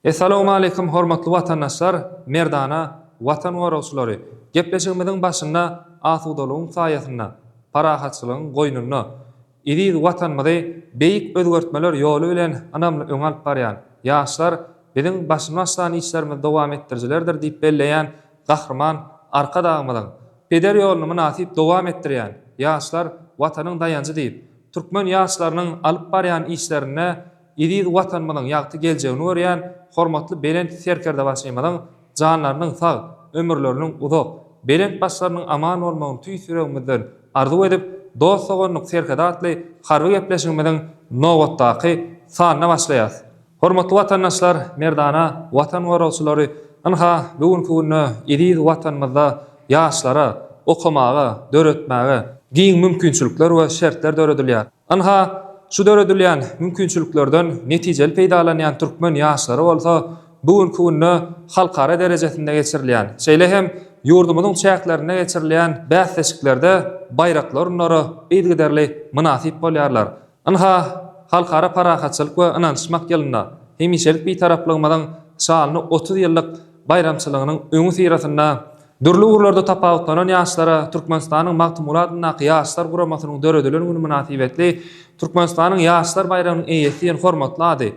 Essalawmaleýkum hormatly watandaşlar, merdana Watan goragçylary! Gepleşigimiziň başynda asudalygyň saýasynda, parahatçylygyň goýnunda, eziz Watanymyzy beýik özgertmeler ýoly bilen ynamly öňe alyp barýan, ýaşlar biziň başyny başlan işlerimizi dowam etdirijilerdir diýip belleýän Gahryman Arkadagymyzyň peder ýoluny mynasyp dowam etdirýän ýaşlar Watanyň daýanjy diýip, türkmen ýaşlarynyň alyp barýan işlerinde eziz Watanymyzyň ýagty geljegini görýän hormatly Belent Serkerdebaşymyzyň janlarynyň sag, ömürleriniň uzak, belent başlarynyň aman bolmagyny tüýs ýüregimizden arzuw edip, dost-doganlyk serhedi atly harby gepleşigimiziň nobatdaky sanyna başlaýarys. Hormatly watandaşlar, merdana Watan goragçylary, ynha, bu günki günde eziz Watanymyzda ýaşlara okamaga, döretmäge giň mümkinçilikler we şertler döredilýär. Ynha, şu döredilýän mümkinçiliklerden netijeli peýdalanýan türkmen ýaşlary bolsa bu günki günde halkara derejesinde geçirilýän, şeýle hem ýurdumyzyň çäklerinde geçirilýän bäsleşiklerde baýrakly orunlara yzygiderli mynasyp bolýarlar. Ynha, Halkara parahatçylyk we ynanyşmak ýylynda, hemişelik Bitaraplygymyzyň şanly 30 ýyllyk baýramçylygynyň öňüsyrasynda dürli ugurlarda tapawutlanan ýaşlara Türkmenistanyň Magtymguly adyndaky Ýaşlar guramasynyň döredilen güni mynasybetli Türkmenistanyň Ýaşlar baýragynyň eýesi diýen hormatly ady,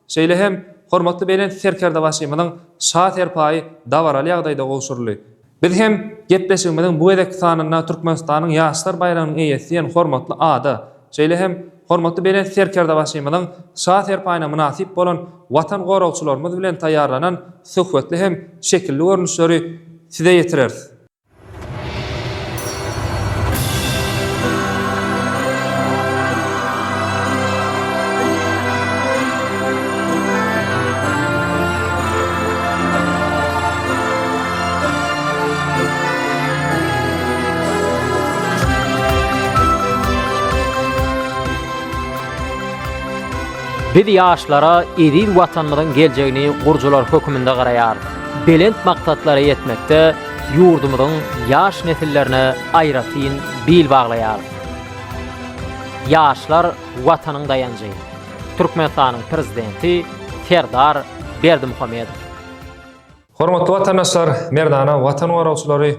Şeýle hem hormatly Belent Serkerdebaşymyzyň Şa serpaýy dabaraly ýagdaýda gowşuryldy. Biz hem gepleşigimiziň bu gezekki sanynda Türkmenistanyň Ýaşlar baýragynyň eýesi diýen hormatly ada, şeýle hem hormatly Belent Serkerdebaşymyzyň Şa serpaýyna mynasyp bolan Watan goragçylarymyz bilen taýýarlanan söhbetli hem şekilli görnüşleri size ýetireris. Biz ýaşlara eziz Watanymyzyň geljegini gurjular höküminde garaýarys. Belent maksatlara ýetmekde ýurdumyzyň ýaş nesillerine aýratyn bil baglaýarys. Ýaşlar Watanyň daýanjy. Türkmenistanyň Prezidenti Serdar Berdimuhamedow. Hormatly watandaşlar, merdana Watan goragçylary!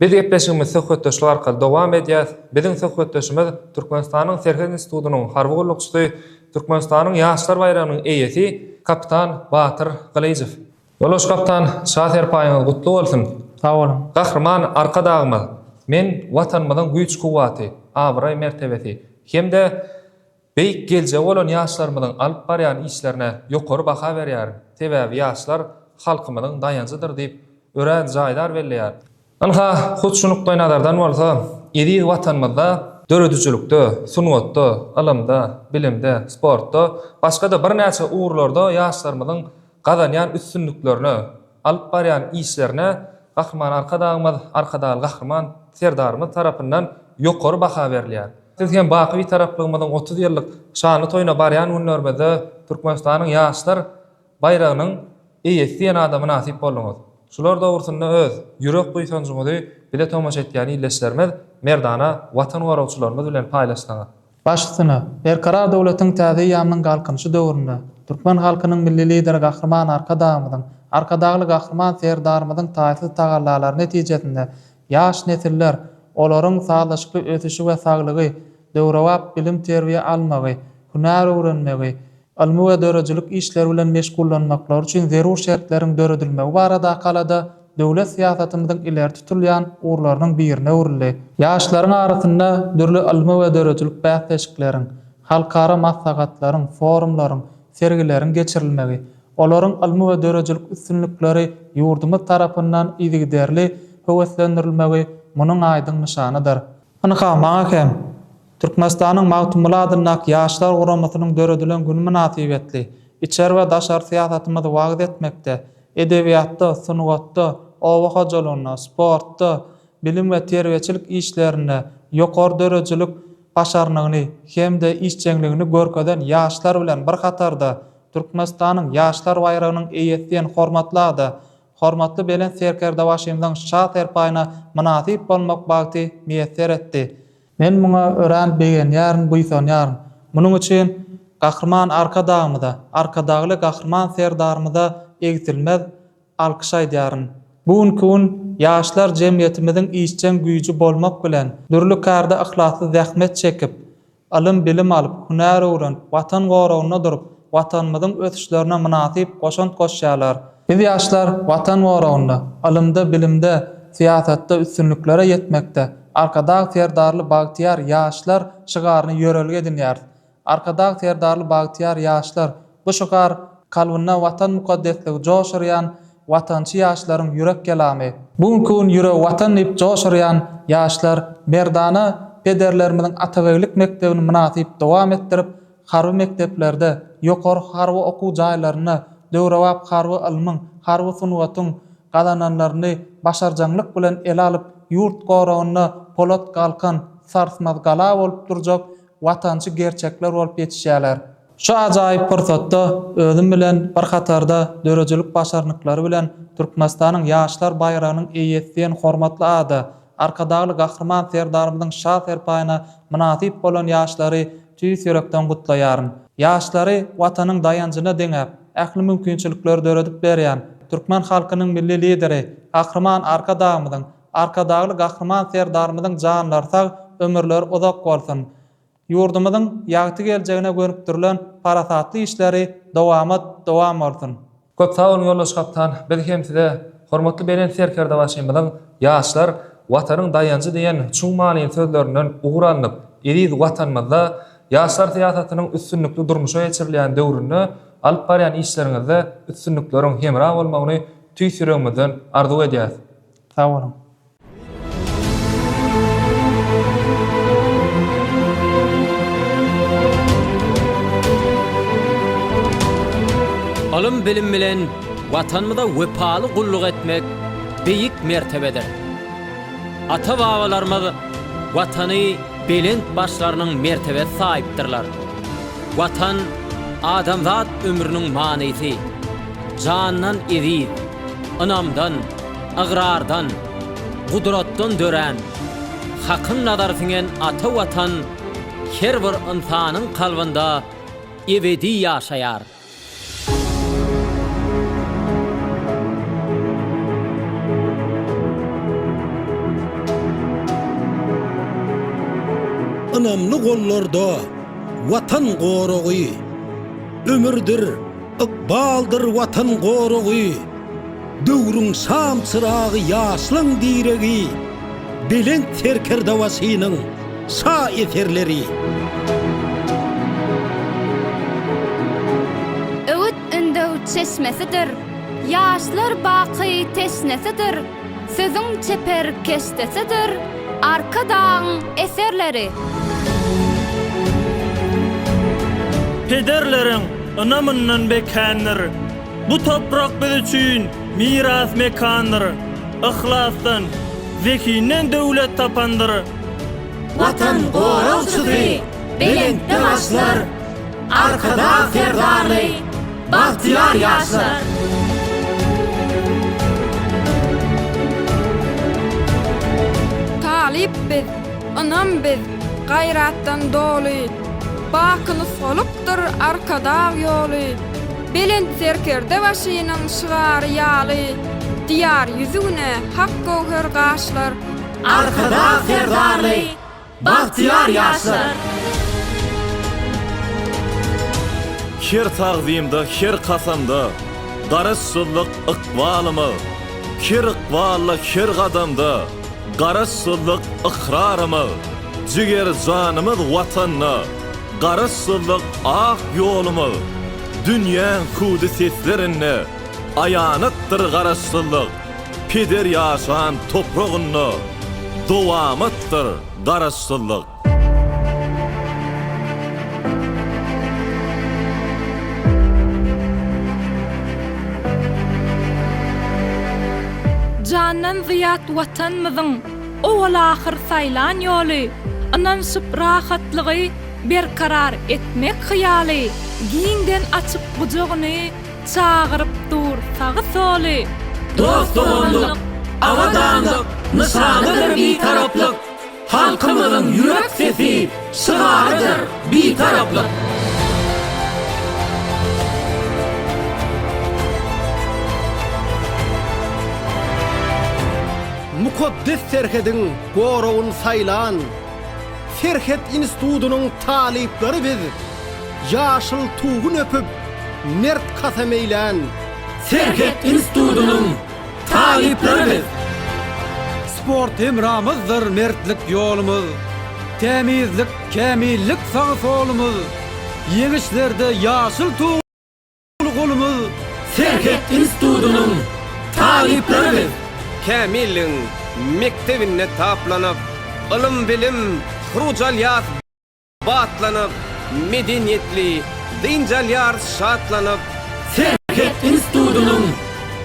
Biz gepleşigimizi söhbetdeşlik arkaly dowam edýäs. Biziň söhbetdeşimiz Türkmenistanyň Serhet institutynyň harby gullukçysy, Türkmenistanyň Ýaşlar baýragynyň eýesi kapitan Batyr Gylyjow. Ýoldaş kapitan, Şa serpaýyňyz gutly bolsun! Sag boluň! Gahryman Arkadagymyz, Men Watanymyzyň güýç-kuwwaty, abraý-mertebesi hem-de beýik geljegi bolan ýaşlarymyzyň alyp barýan işlerine ýokary baha berýärin. Sebäbi ýaşlar halkymyzyň daýanjydyr diýip, örän jaýdar belleýär. Ynha, hut şu nukdaýnazardan bolsa, eziz Watanymyzda döredijilikde, sungatda, ylymda, bilimde, sportda, başga-da birnäçe ugurlarda ýaşlarymyzyň gazanýan üstünliklerine, alyp barýan işlerine Gahryman Arkadagymyz, Arkadagly Gahryman Serdarymyz tarapyndan ýokary baha berilýär. Siz hem baky Bitaraplygymyzyň 30 ýyllyk şanly toýuna barýan günlerimizde Türkmenistanyň Ýaşlar baýragynyň eýesi diýen ada mynasyp bolduňyz. Şular dogrusynda öz ýürek buýsanjyňyzy bize tomaşa etýän ildeşlerimiz, merdana Watan goragçylarymyz bilen paýlaşsaňyz. Baş üstüne, Berkarar döwletiň täze eýýamynyň Galkynyşy döwründe türkmen halkynyň Milli Lideri Gahryman Arkadagymyzyň, Arkadagly Gahryman Serdarymyzyň taýsyz tagallalary netijesinde ýaş nesiller, olaryň sazlaşykly ösüşi we saglygy, döwrebap bilim-terbiýe almagy, hünär öwrenmegi, ylmy we döredijilik işleri bilen meşgullanmaklary üçin zerur şertleriň döredilmegi baradaky alada döwlet syýasatymyzyň ileri tutulýan ugurlarynyň birine öwrüldi. Ýaşlaryň arasynda dürli ylmy we döredijilik bäsleşikleriň, halkara maslahatlaryň, forumlaryň, sergileriň geçirilmegi, olaryň ylmy we döredijilik üstünlikleri ýurdumyz tarapyndan yzygiderli höweslendirilmegi munuň aýdyň nyşanydyr. Ynha, maňa hem, Türkmenistanyň Magtymguly adyndaky Ýaşlar guramasynyň döredilen güni mynasybetli, içeri we daşary syýasatymyzy wagyz etmekde, edebiýatda, sungatda, oba hojalygynda, sportda, bilim we terbiýeçilik işlerinde ýokary döredijilik başarnygyny hem-de işjeňligini görkezen ýaşlar bilen bir hatarda Türkmenistanyň Ýaşlar baýragynyň eýesi diýen hormatly ada Hormatly Belent Serkerdebaşymyzyň Şa serpaýyna mynasyp bolmak bagty miýesser etdi. Men muňa örän begenýärin, buýsanýaryn. Munuň üçin. Gahryman Arkadagymyza, Arkadagly Gahryman Serdarymyza egsilmez alkyş aýdýaryn. Bu günki gün ýaşlar jemgyýetimiziň işjeň güýji bolmak bilen, dürli kärde yhlasly zähmet çekip, ylym-bilim alyp, hünär öwrenip, Watan goragynda durup, Watanymyzyň ösüşlerine mynasyp goşant goşýarlar. Biz ýaşlar Watan goragynda, ylymda-bilimde, syýasatda üstünliklere ýetmekde Arkadag Serdarly bagtyýar ýaşlar şygaryny ýörelge edinýäris. Arkadag Serdarly bagtyýar ýaşlar bu şygar kalbynda Watan mukaddesligi joş urýan watançy ýaşlaryň ýürek kelamy. Bu günki gün ýüregi Watan diýip joş urýan ýaşlar merdana pederlerimiziň atabeglik mekdebini mynasyp dowam etdirip, harby mekdeplerde, ýokary harby okuw jaýlarynda döwrebap harby ylmyň, harby sungatyň gazananlaryny başarjaňlyk bilen ele alyp, ýurt goragynda polat galkan, sarsmaz gala bolup durjak watançy gerçekler bolup ýetişýärler. Şu ajaýyp pursatda özüm bilen bir hatarda döredijilik başarnyklary bilen Türkmenistanyň Ýaşlar baýragynyň eýesi diýen hormatly ada, Arkadagly Gahryman Serdarymyzyň Şa serpaýyna mynasyp bolan ýaşlary tüýs ýürekden gutlaýaryn. Ýaşlary Watanyň daýanjyna deňäp, ähli mümkinçilikleri döredip berýän türkmen halkynyň Milli Lideri Gahryman Arkadagymyzyň Arkadagly Gahryman Serdarymyzyň janlary sag, ömürleri uzak bolsun! Ýurdumyzyň ýagty geljegine gönükdirilen parasatly işleri dowamat dowam bolsun! Köp sag boluň ýoldaş kaptan, biz hem size hormatly Belent Serkerdebaşymyzyň Ýaşlar, Watanyň daýanjy diýen çuň manyly sözlerinden ugur alnyp, eziz Watanymyzda ýaşlar syýasatynyň üstünlikli durmuşa geçirilýän döwründe alyp barýan işleriňizde üstünlikleriň hemra bolmagyny tüýs ýüregimizden arzuw edýäs. Sag boluň. Ylym-bilim bilen Watanymyza wepaly gulluk etmek beýik mertebedir. Ata-babalarymyz Watany belent başlarynyň mertebesi saýypdyrlar. Watan, adamzat ömrüniň manysy. Jandan eziz, ynamdan, ygrardan, gudratdan dörän, Hakyň nazary siňen ata Watan her bir ynsanyň kalbynda ebedi ýaşaýar. Ynamly gollarda Watan goragy, Ömürdir, ykbaldyr Watan goragy. Döwrüň şam çyragy ýaşlaň diregi, Belent Serkerdebaşynyň şa eserleri. Öwüt-ündew çeşmesidir, Ýaşlar baky teşnesidir, Sözüň çeper keşdesidir, Arkadagyň eserleri. Pederleriň ynamyndan bekändir. Bu toprak biz üçin miras mekandyr, Yhlasdan, zehinden döwlet tapandyr. Watan goragçysy belentde başlar, Arkadag Serdarly bagtyýar ýaşlar. Talyp biz, ynam biz, gaýratdan doly, Baky nusgalykdyr Arkadag ýoly. Belent Serkerdebaşynyň şygary ýaly, Diýar ýüzi güne hak göwher gaşlar. Arkadag Serdarly bagtyýar ýaşlar. Her tagzymda, her kasamda, Garaşsyzlyk ykbalymyz. Her ykbalda, her gadamda, Garaşsyzlyk ykrarymyz. Jiger-janymyz Watanda, Garaşsyzlyk ak ýolumyz, Dünýäň hüwdi seslerinde, Aýanatdyr Garaşsyzlyk, Peder ýaşan topragynda, Dowamatdyr Garaşsyzlyk. Jandan zyýat Watanmyzyň owal-ahyr saýlan ýoly, Ynanyşyp rahatlygy Berkarar etmek hyýaly giňden açyp gujagyny çagyryp dur sagy-soly. Dost-doganlyk, abadanlyk nyşanydyr Bitaraplyk, halkymyzyň ýürek sesi, şygarydyr Bitaraplyk. Mukaddes serhediň goragyn saýlan Serhet institutynyň talyplary biz, Ýaşyl Tugun öpüp, mert kasam eýlän. Serhet institutynyň talyplary biz. Sport hemramyzdyr mertlik ýolumyz, Tämizlik, kämillik sag-solumyz, Ýeňişlerde ýaşyl Tug. Uly golumyz Serhet institutynyň talyplary biz. Kämilligiň mekdebinde taplanyp, Ylym-bilim hyruç alýas batlanyp, Medeniýetli dynç alýarys şatlanyp. Serhet institutynyň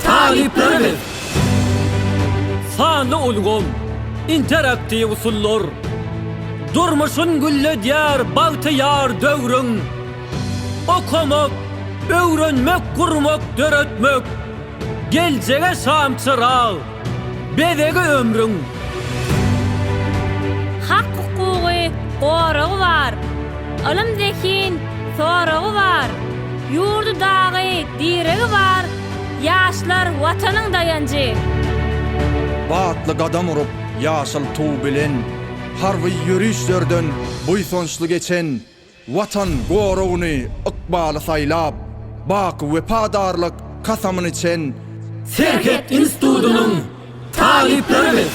talyplary biz. Sanly ulgam, interaktiw usullar, Durmuşyn gülledýär bagtyýar döwrüň. Okamak, öwrenmek, gurmak, döretmek, Geljege şam-çyrag, bezegi ömrüň. Hak-hukugy, goragy bar. Ylym-zehin, soragy bar. Ýurdy dagy, diregi bar. Ýaşlar Watanyň daýanjy. Batly gadam urup, ýaşyl Tug bilen, Harby ýörişlerden buýsançly geçen Watan goragyny ykbaly saýlap, Baky wepadarlyk kasamyn içen. Serhet institutynyň talyplary biz.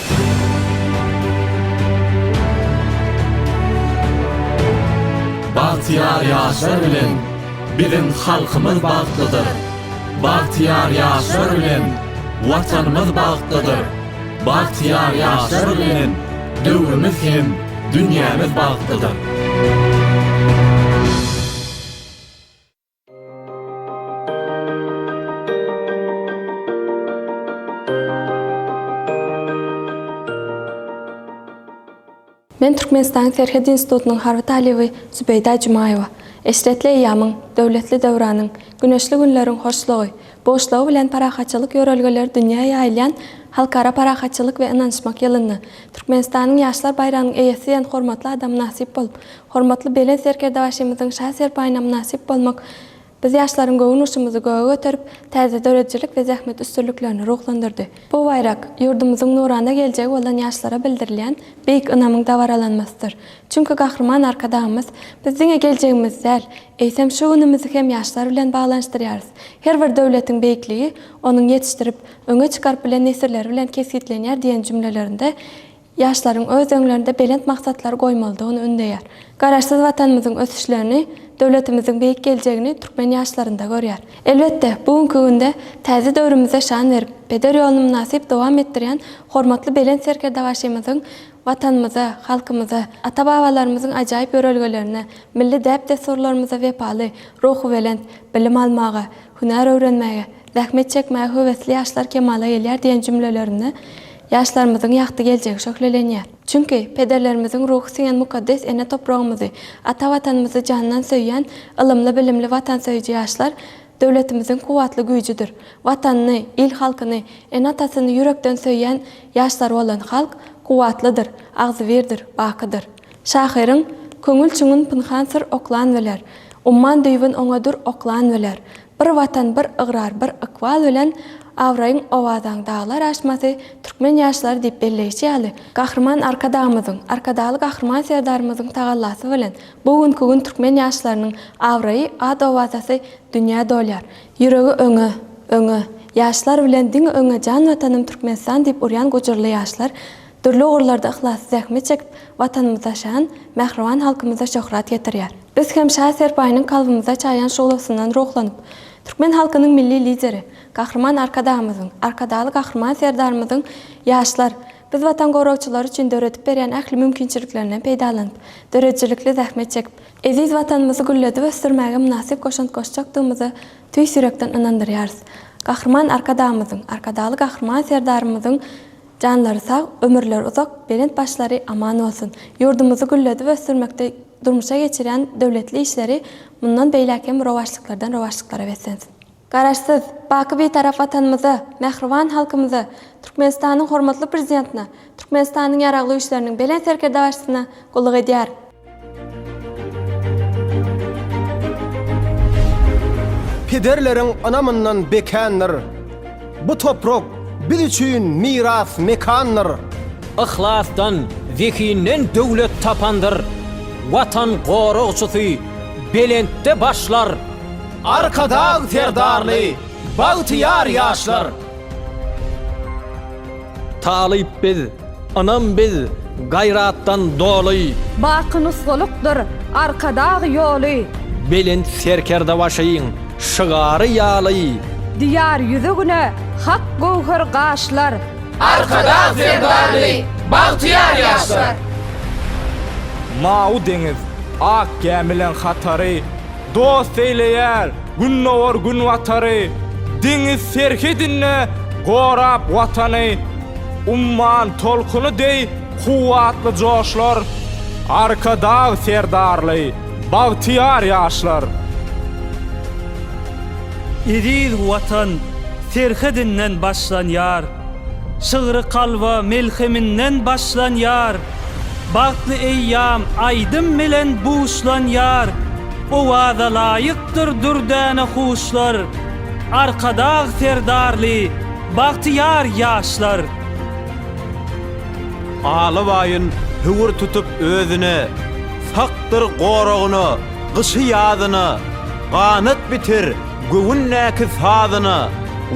Bagtyýar ýaşlar bilen biziň halkymyz bagtlydyr. Bagtyýar ýaşlar bilen Watanymyz bagtlydyr. Bagtyýar ýaşlar bilen döwrümiz hem dünýämiz bagtlydyr. Men Türkmenistanyň Serhet institutynyň harby talyby Zübeýda Jumaýewa. Eşretli eýýamyň, döwletli döwranyň, güneşli günleriň hoşlugy, Buşlugy bilen parahatçylyk ýörelgeleri dünýä ýaýylýan Halkara parahatçylyk we ynanyşmak ýylynda Türkmenistanyň Ýaşlar baýragynyň eýesi diýen hormatly ada mynasyp bolup, hormatly Belent Serkerdebaşymyzyň Şa serpaýyna mynasyp bolmak biz ýaşlaryň göwün urşumyzy göge göterip, täze döredijilik we zähmet üstünliklerine ruhlandyrdy. Bu baýrak, ýurdumyzyň nurana geljegi bolan ýaşlara bildirilýän beýik ynamyň dabaralanmasydyr. Çünki Gahryman Arkadagymyz, Biz diňe geljegimizi däl, eýsem, şu günümizi hem ýaşlar bilen baglanyşdyrýarys. Her bir döwletiň beýikligi onuň ýetişdirip, öňe çykaryp bilen nesilleri bilen kesgitlenýär diýen jümlelerinde ýaşlaryň öz öňlerinde belent maksatlary goýmalydygyny ündeýär. Garaşsyz Watanymyzyň ösüşlerini, döwletimiziň beýik geljegini türkmen ýaşlarynda görýär. Elbetde, bu günki günde täze döwrümize şan berip, peder ýoluny mynasyp dowam etdirýän hormatly Belent Serkerdebaşymyzyň Watanymyza, halkymyza, ata-babalarymyzyň ajaýyp ýörelgelerine, milli däp-dessurlarymyza wepaly, ruhubelent, bilim almaga, hünär öwrenmäge, zähmet çekmäge höwesli ýaşlar kemala gelýär diýen jümlelerinde ýaşlarymyzyň ýagty geljegi şöhlelenýär. Çünki, pederlerimiziň ruhy siňen mukaddes ene topragymyzy, ata Watanymyzy jandan söýýän, ylymly-bilimli watansöýüji ýaşlar döwletimiziň kuwwatly güýjüdir. Watanyny, il-halkyny, ene-atasyny ýürekden söýýän ýaşlary bolan halk kuwwatlydyr, agzybirdir, bakydyr. Şahyryň Köňül çuňun pynhan syr oklan biler, Umman düýbün oňa dür oklan biler, Bir Watan, bir ygrar, bir ykbal bilen Abraýyň, owazaň daglar aşmasy türkmen ýaşlary diýip belleýşi ýaly, Gahryman Arkadagymyzyň, Arkadagly Gahryman Serdarymyzyň tagallasy bilen bu günki gün türkmen ýaşlarynyň abraýy, at-owazasy dünýä dolýar. Ýüregi öňe, öňe, ýaşlar bilen diňe öňe jan Watanym Türkmenistan diýip urýan gujurly ýaşlar dürli ugurlarda yhlasly zähmet çekip, Watanymyza şan, mähriban halkymyza şöhrat getirýär. Biz hem Şa serpaýynyň kalbymyza çaýan şuglasyndan ruhlanyp, türkmen halkynyň Milli Lideri, Gahryman Arkadagymyzyň, Arkadagly Gahryman Serdarymyzyň Ýaşlar, biz Watan goragçylary üçin döredip berýän ähli mümkinçiliklerinden peýdalanyp, döredijilikli zähmet çekip, eziz Watanymyzy gülledip ösdürmäge mynasyp goşant goşjakdygymyza tüýs ýürekden ynandyrýarys. Gahryman Arkadagymyzyň, Arkadagly Gahryman Serdarymyzyň Janlary sag, ömürleri uzak, belent başlary aman bolsun! Ýurdumyzy gülledip ösdürmekde durmuşa geçirýän döwletli işleri mundan beýläk hem rowaçlyklardan rowaçlyklara beslensin! Garaşsyz, baky Bitarap Watanymyza, mähriban halkymyza, Türkmenistanyň hormatly Prezidentine, Türkmenistanyň Ýaragly Güýçleriniň Belent Serkerdebaşysyna gulluk edýär. Pederleriň ynamyndan bekändir. Bu toprak. biz üçin miras mekandyr. Yhlasdan, zehinden döwlet tapandyr. Watan goragçysy belentde başlar. Arkadag Serdarly bagtyýar ýaşlar! Talyp biz, ynam biz, gaýratdan doly. Baky nusgalykdyr Arkadag ýoly. Belent Serkerdebaşyň şygary ýaly. Diýar ýüzi Güne hak göwher gaşlar. Arkadag Serdarly bagtyýar ýaşlar! Mawy deňiz, ak gämileň hatary. Dost eýleýär Gündogar Günbatary, Deňiz serhedinde gorap Watany. Umman tolkuny deý kuwwatly joşlar, Arkadag Serdarly bagtyýar ýaşlar. Eziz Watan serhedinden başlanýar, Şygry kalba melheminden başlanýar. Bagtly eýýam aýdym bilen buşlanýar, Owaza laýykdyr dürdäne huşlar, Arkadag Serdarly bagtyýar ýaşlar. Alabaýyn höwür tutup özüne, Sakdyr goragyna, gyşy-ýazyna, Ganat biter göwündäki sazyna,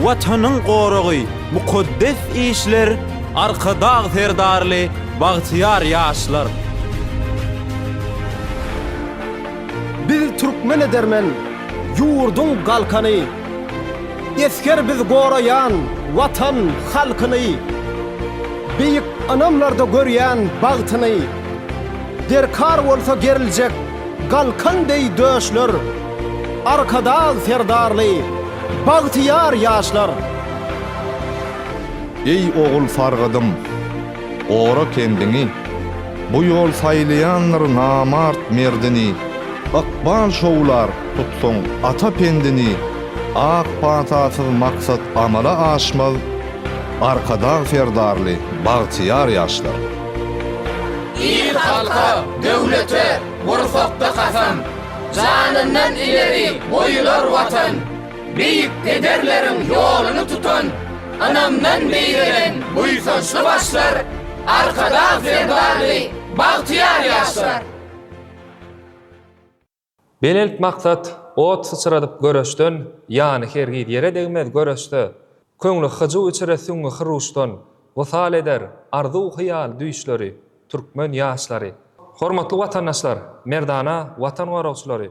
Watanyň goragy, mukaddes işler, Arkadag Serdarly bagtyýar ýaşlar. Biz türkmen edermen, ýurduň galkany, Esger biz goraýan Watan, halkyny, Beýik ynamlarda görýän bagtyny. Derkar bolsa geriljek galkan deý döşler, Arkadag Serdarly bagtyýar ýaşlar. Eý ogul sargydym, gora kendiňi, Bu ýol saýlaýandyr namart merdini, Ykbal şowlar, tutsaň ata pendini, Ak patasyz maksat amala aşmaz, Arkadag Serdarly bagtyýar ýaşlar. Il-halka, döwlete gursakda kasam, Janyndan ileri goýular Watan. Beýik pederleriň ýoluny tutan, ynamdan beýgelen buýsançly başlar, Arkadag Serdarly bagtyýar ýaşlar! Belent maksat, ot syçradyp göreşden, Ýany hergiz ýere degmez göreşde. Köňli hyjuw içre süňňi hyruşdan, Wysal eder arzuw-hyýal düýşleri, Türkmen ýaşlary. Hormatly watandaşlar, merdana Watan goragçylary!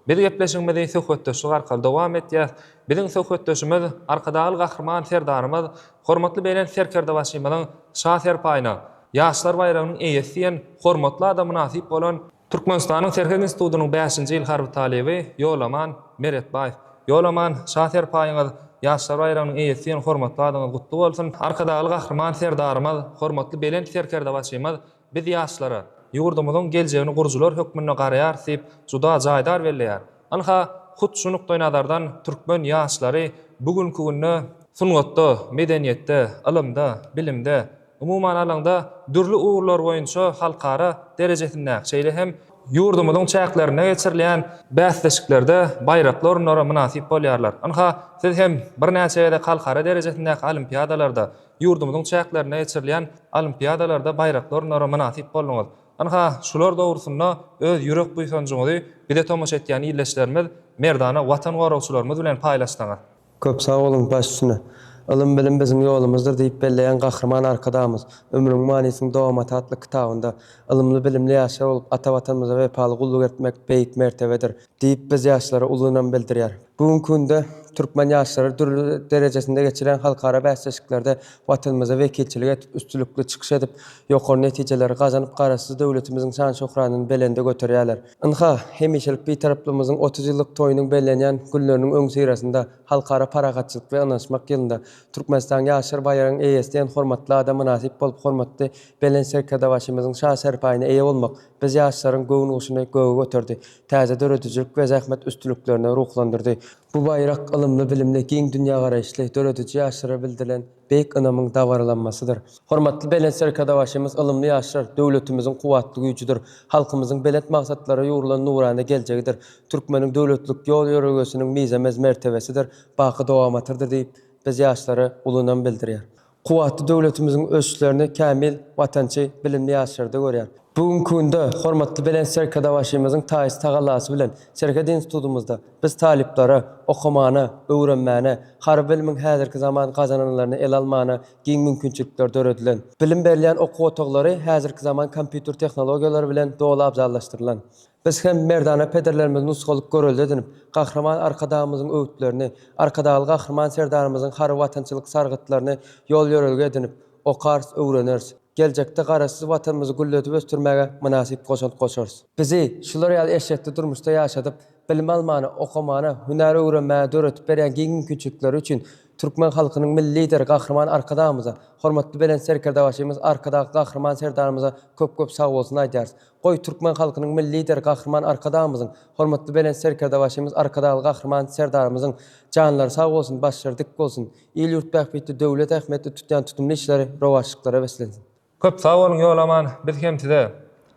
Biz gepleşigimizi söhbetdeşlik arkaly dowam etýäs. Biziň söhbetdeşimiz Arkadagly Gahryman Serdarymyz, hormatly Belent Serkerdebaşymyzyň Şa serpaýyna, Ýaşlar baýragynyň eýesi diýen hormatly ada mynasyp bolan, Türkmenistanyň Serhet institutynyň bäşinji ýyl harby talyby Ýolaman Meretbaýew. Ýolaman, Şa serpaýyňyz, Ýaşlar baýragynyň eýesi diýen hormatly adyňyz gutly bolsun! Arkadagly Gahryman Serdarymyz, hormatly Belent Serkerdebaşymyz Biz ýaşlara, ýurdumyzyň geljegini gurujylar hökmünde garaýarys diýip, juda jaýdar belleýär. Ynha, hut şu nukdaýnazardan türkmen ýaşlary bu günki günde sungatda, medeniýetde, ylymda, bilimde, umuman alanda, dürli ugurlar boýunça halkara derejesindäki, şeýle hem ýurdumyzyň çäklerinde geçirilýän bäsleşiklerde baýrakly orunlara mynasyp bolýarlar. Ynha, siz hem birnäçe gezek halkara derejesindäki olimpiadalarda, Ýurdumyzyň çäklerinde geçirilýän olimpiadalarda baýrakly orunlara mynasyp bolduňyz. Ynha, şular dogrusynda öz ýürek buýsanjyňyzy bize tomaşa etýän ildeşlerimiz, merdana Watan goragçylarymyz bilen paýlaşsaňyz. Köp sag boluň, baş üstüne. Ylym-bilim biziň ýolumyzdyr diýip belleýän Gahryman Arkadagymyz Ömrüň manysynyň dowamaty atly kitabynda, Ylymly-bilimli ýaşlar bolup, ata Watanymyza wepaly gulluk etmek beýik mertebedir. Diýip, biz ýaşlara uly ynam bildirýär. Bu günki günde türkmen ýaşlary dürli derejesinde geçirilen halkara bäsleşiklerde Watanymyza wekilçilik edip, üstünlikli çykyş edip, ýokary netijeleri gazanyp, Garaşsyz döwletimiziň şan-şöhratyny belende göterýärler. Ynha, hemişelik Bitaraplygymyzyň 30 ýyllyk toýunyň bellenýän günleriniň öňüsyrasynda, Halkara parahatçylyk we ynanyşmak ýylynda Türkmenistanyň Ýaşlar baýragynyň eýesi diýen hormatly ada mynasyp bolup, hormatly Belent Serkerdebaşymyzyň Şa serpaýyna eýe bolmak, biz ýaşlaryň göwün guşuny göge göterdi. Täze döredijilik we zähmet üstünliklerine ruhlandyrdy. Bu baýrak ylymly-bilimli, giň dünýägaraýyşly, dörediji ýaşlara bildirilen beýik ynamyň dabaralanmasydyr. Hormatly Belent Serkerdebaşymyz ylymly ýaşlar döwletimiziň kuwwatly güýjüdir, halkymyzyň belent maksatlara ýugrulan nurana geljegidir, türkmeniň döwletlilik ýol-ýörelgesiniň mizemez mertebesidir, baky dowamatyrdyr diýip, biz ýaşlara uly ynam bildirýär. Kuwwatly döwletimiziň ösüşlerini kämil, watançy, bilimli ýaşlarda görýär. Bu günki günde hormatly Belent Serkerdebaşymyzyň taýsyz tagallasy bilen Serhet institutymyzda biz talyplara okamana, öwrenmäne, harby bilimiň häzirki zaman gazananlaryny ele almana giň mümkinçilikler döredilen. Bilim berilýän okuw otaglary häzirki zaman kompýuter tehnologiýalary bilen doly abzallaşdyrylan. Biz hem merdana pederlerimizi nusgalyk görelde edinip, Gahryman Arkadagymyzyň öwütlerini, Arkadagly Gahryman Serdarymyzyň harby-watançylyk sargytlaryny ýol-ýörelge edinip, okarys, öwreneris. Geljekde Garaşsyz Watanymyzy gülledip ösdürmäge mynasyp goşant goşarys. Bizi şular ýaly eşretli durmuşda ýaşadyp, bilim almana, okamana, hünär öwrenmäge döredip berýän giň mümkinçilikleri üçin türkmen halkynyň Milli Lideri Gahryman Arkadagymyza, hormatly Belent Serkerdebaşymyz Arkadag Gahryman Serdarymyza köp-köp sagbolsun aýdýarys. Goý, türkmen halkynyň Milli Lideri Gahryman Arkadagymyzyň, hormatly Belent Serkerdebaşymyz Arkadagly Gahryman Serdarymyzyň janlary sag bolsun, başlary dik bolsun! Il-ýurt bähbitli, döwlet ähmiýetli tutýan tutumly işleri rowaçlyklara beslensin! Köp sag boluň Ýolaman, biz hem size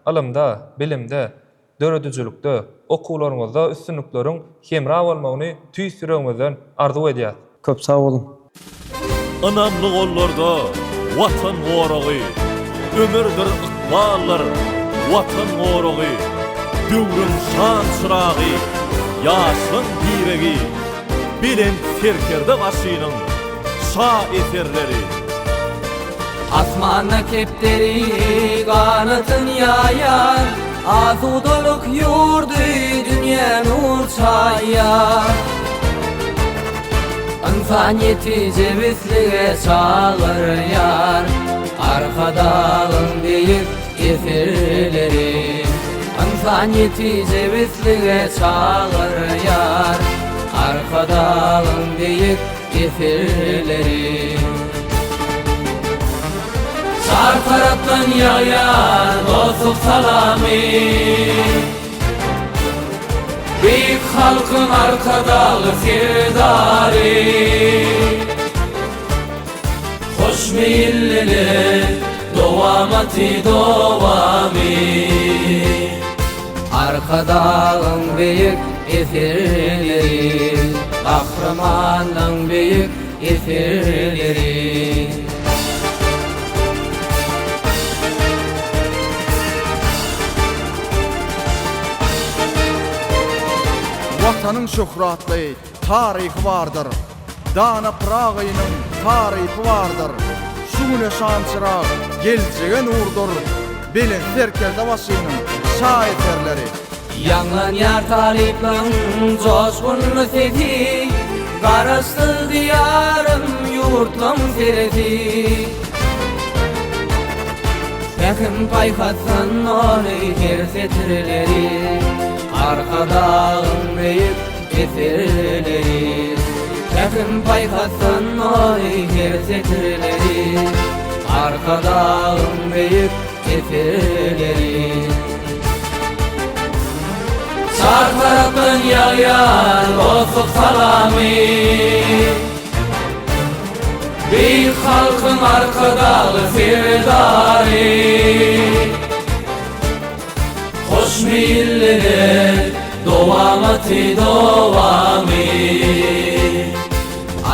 ylymda, bilimde, döredijilikde, okuwlaryňyzda üstünlikleriň hemra bolmagyny tüýs ýüregimizden arzuw edýäs. Köp sag boluň. Ynamly gollarda Watan goragy, Ömürdir, ykbaldyr Watan goragy, Döwrüň şan çyragy, ýaşlaň diregi, Belent serkerde başynyň şa eserleri. Asmanda kepderi ganatyn ýaýar, Asudalyk ýurdy dünýä nur çaýar. Ynsanyýeti jebislige çagyrýar, Arkadagyň beýik eserleri. Ynsanyýeti jebislige çagyrýar, Arkadagyň beýik eserleri. Çar tarapdan ýagýar dostluk salamy. Beýik halkyň Arkadagly Serdary. Hoşmeýillilik dowamaty dowamy. Arkadagyň beýik eserleri, Gahrymanlaň beýik eserleri. Watanyň şöhratly taryhy bardyr, Dana Pyragynyň tarypy bardyr. Şu güne şan-çyrag, geljege nurdur, Belent Serkerdebaşynyň şa eserleri. Ýaňlanýar talyplaň joşgunly sesi, Garaşsyz Diýarym ýurtlaň seresi. Pähim-paýhasdan doly her setirleri, Arkadagyň beýik eserleri. Pähim-paýhasdan doly her setirleri, Arkadagyň beýik eserleri. Çar tarapdan ýagýar dostluk salamy. Beýik halkyň Arkadagly Serdary. Hoşmeýillilik dowamaty dowamy.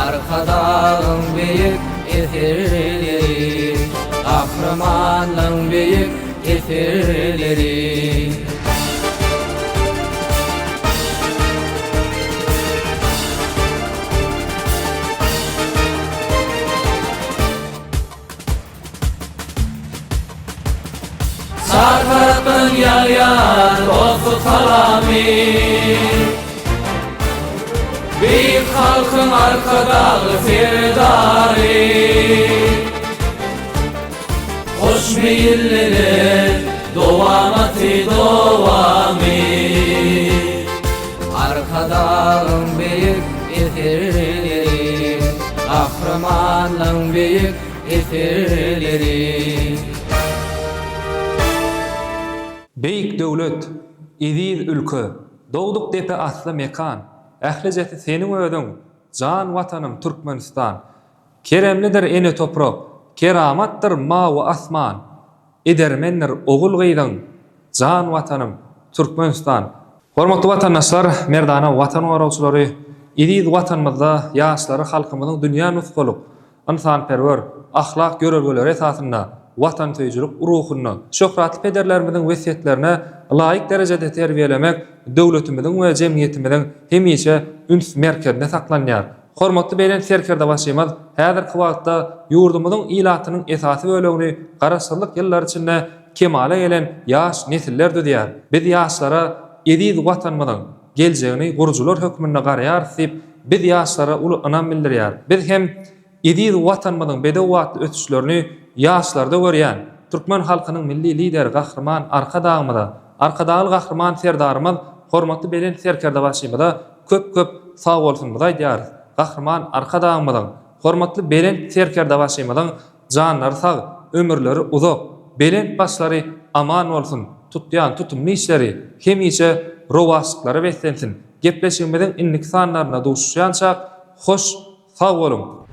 Arkadagyň beýik eserleri, Gahrymanlaň beýik eserleri. Çar tarapdan ýagýar dostluk salamy. Beýik halkyň Arkadagly Serdary. Hoşmeýillilik dowamaty dowamy. Arkadagyň beýik eserleri, Gahrymanlaň beýik eserleri. Beýik döwlet, eziz ülke, dogduk depe asly mekan, ählijesi seniň özüň, jan Watanym Türkmenistan. Keremlidir ene toprak, keramatdyr mawy asman, Edermendir ogul-gyzyň, jan Watanym, Türkmenistan! Hormatly watandaşlar, merdana Watan goragçylary, eziz Watanymyzda ýaşlary halkymyzyň dünýä nusgalyk, ynsanperwer, ahlak ýörelgeleri esasynda, watansöýüjilik ruhunda, şöhratly pederlerimiziň wesýetlerine laýyk derejede terbiýelemek döwletimiziň we jemgyýetimiziň hemişe üns merkezinde saklanýar. Hormatly Belent Serkerdebaşymyz häzirki wagtda ýurdumyzyň ilatynyň esasy bölegini Garaşsyzlyk ýyllary içinde kemala gelen ýaş nesiller düzýär. Biz ýaşlara eziz Watanymyzyň geljegini gurujylar hökmünde garaýarys diýip, biz ýaşlara uly ynam bildirýär. Biz hem eziz Watanymyzyň bedew atly ösüşlerini ýaşlarda görýän türkmen halkynyň Milli Lideri Gahryman Arkadagymyza, Arkadagly Gahryman Serdarymyz hormatly Belent Serkerdebaşymyza köp-köp sagbolsunymyzy aýdýarys. Gahryman Arkadagymyzyň, hormatly Belent Serkerdebaşymyzyň janlary sag, ömürleri uzak, belent başlary aman bolsun, tutýan tutumly işleri hemişe rowaçlyklara beslensin! Gepleşigimiziň indiki sanlarynda duşuşýançak, hoş sag boluň!